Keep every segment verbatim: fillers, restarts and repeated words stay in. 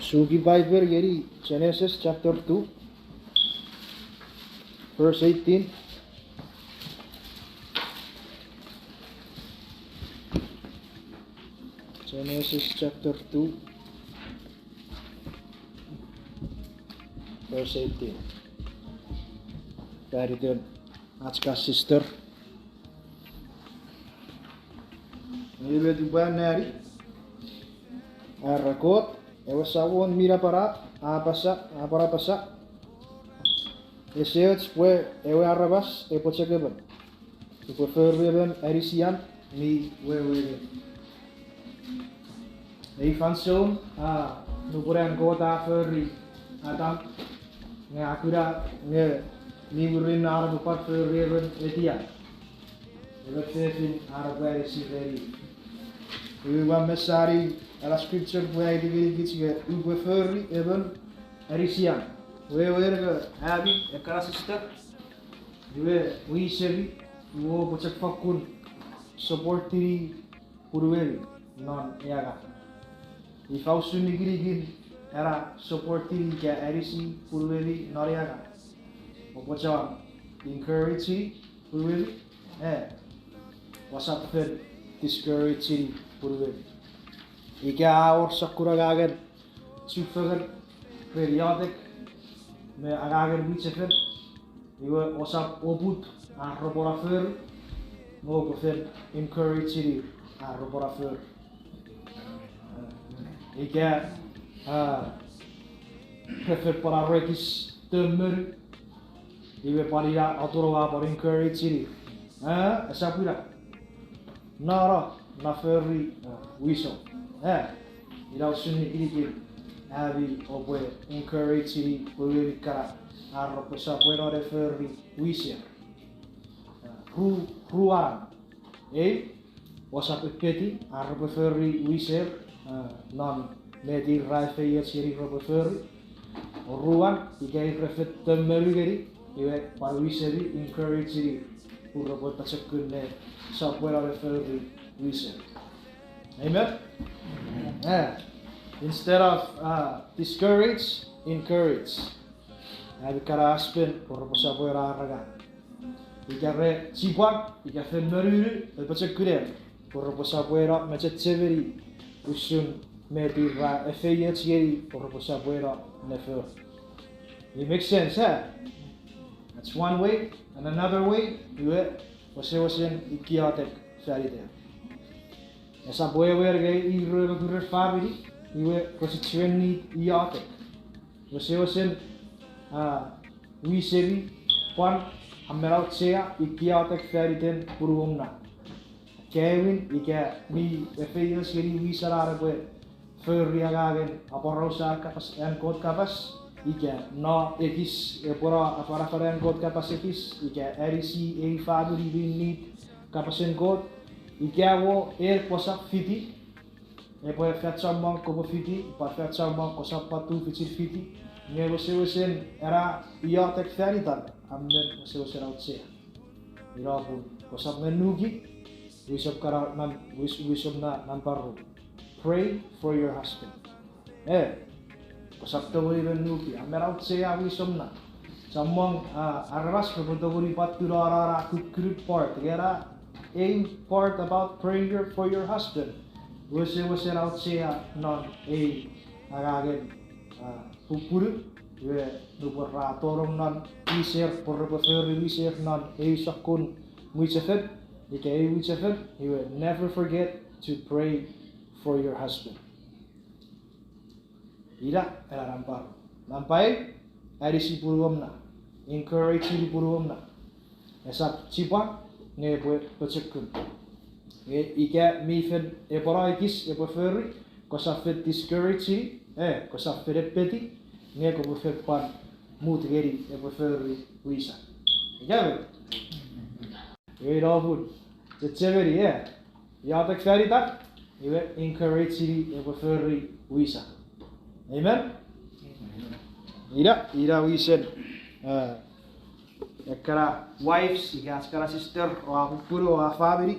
Suki Bible ngeni Genesis chapter two, verse eighteen. Genesis chapter two, verse eighteen. Paritem ach ka sister. Iwe tipwe anneani. Ara Kot, ewe Samon mi napanap, a apasa, a apasa, ese och pwe ewe aramas epwe chok emon. Epwe fori emon anisian mi wewe. Ei fansoun, a, nupwen an Kot a fori Adam, nge a kuna nge mi murinno an epwe pwan fori emon etian. Emon fefin an epwe anisi ren. Iwe ua mesani ena scripture pwe a aiti ngenikich nge upwe fori emon anisian. Wewen nge ami ekkana sister, iwe wisemi, iwe oupwe chok fakkun supportini punuemi non ei angang. Ifa usun nikinikin ena supportini ika anisi punuemi non ei angang? Oupwe chok encourageni punuemi, e, ousap fen discourageni punuemi. Ika a wor sokkun angangen chufengen ren iotek me angangen mwichefen, iwe ousap oput ar repwe no fori, nge oupwe fen encourageni ar repwe no fori. Ika, a, re fen pwan arekis temenu, iwe pwan ina atun oua pwan encourageni. A, esap ina. No, no, no fori, a, wisom. E, ina usun nikinikin ami oupwe encourageni punuemi kana ar repwe sopweno ne fori wiser. A, ru, ruan. Ei, ousap epeti ar repwe fori wiser, a, non met ir ra efeioch ngeni repwe fori. Oruan, ika ir re fen temenu ngeni, iwe pwan wisemi encourageni pun repwe pochokun ne sopweno ne fori wiser. Amen? A, instead of, a, discourage, encourage. Ami kana husband pwe repwe sopweno ar angang. Ika re chipwang, ika fen monunu, oupwe pochokuner pwe repwe sopweno me chechemeni usun met ir ra efeioch ngeni pwe repwe sopweno ne fori. It makes sense, a? That's one way. And another way, iwe, wesewesen iotek fan iter. Esap wewen nge ir me kuren famini, iwe, rese chiwen need iotek. Wesewesen, a, wisemi pwan a men auchea ika iotek fan iten punuom na. Akkaewin ika mi efeioch ngeni wisan ar epwe fori angangen aporausa kapas, an Kot kapas, ika no ekis epwe no afanafana an Kot kapas ekis, ika anisi ei famini mi need kapasen Kot, ika wo en kosap fiti, epwe fan chommong kopwe fiti, pwan fan chommong kosap pwan tufichin fiti, nge wesewesen ena iotek fan itan a men wesewesen auchea. Ina pun kosap men nuki, wisom kana nam-, wis-, wisom na nampa ru. Pray for your husband. E, kosap tongeni men nuki, a men auchea wisom na. Chommong, a, aramas repwe tongeni pwan tuno non ena kukkun part, ena ei part about prayer for your husband. Wesewesen auchea non ei angangen, a, pupunu, iwe nupwen ra tonong non wiser, pwe repwe fori wiser non ei sokkun mwichefen, ika ei mwichefen, iwe never forget to pray for your husband. Ina ena nampa. Nampa eu, anisi punuom na, encourage-ini punuom na. Esap chipwang, nge epwe pochokun. Nge ika mi fen epwe no ekis epwe fori, kosap fen discourage-ini, e, kosap fen epeti, nge kopwe fen pwan mut ngeni epwe fori wisan. Ika met? Iwe ina pun, chechemeni, e, iotek fan itan, iwe encourage-ini epwe fori wisan. Amen? Ina, ina wisen, a, ekkana wives, ika ach kana sister, o a pupunu, o a famini,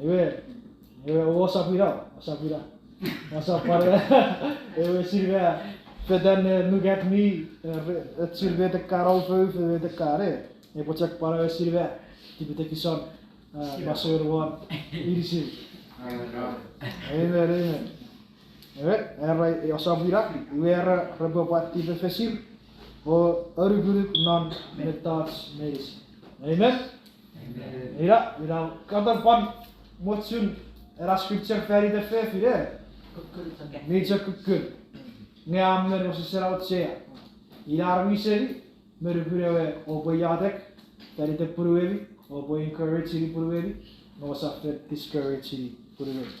Ewe, ewe, ousap ina, ousap ina. Ousap pwan, ewe, esin we, fetan ne look at me, e, re-, esin we tekkan oufou, fe we tekkan, e. Epwe chok pwan ewe esin we, tipetekison, e, masouen won inisin. Amen, amen. Ewe, era, e, ousap ina, iwe era repwe pwan tipefesir, o anukunuk non mettoch meinisin. Amen? Ina, ina, katon pwan mochen ena scripture fan iten fefin, e? Mi chok kukkun. Nge a men wesewesen auchea. Ina ar wisemi, me nukun ewe oupwe iotek fan iten punuemi, oupwe encourage-ini punuemi, nge ousap fen discourage-ini punuemi.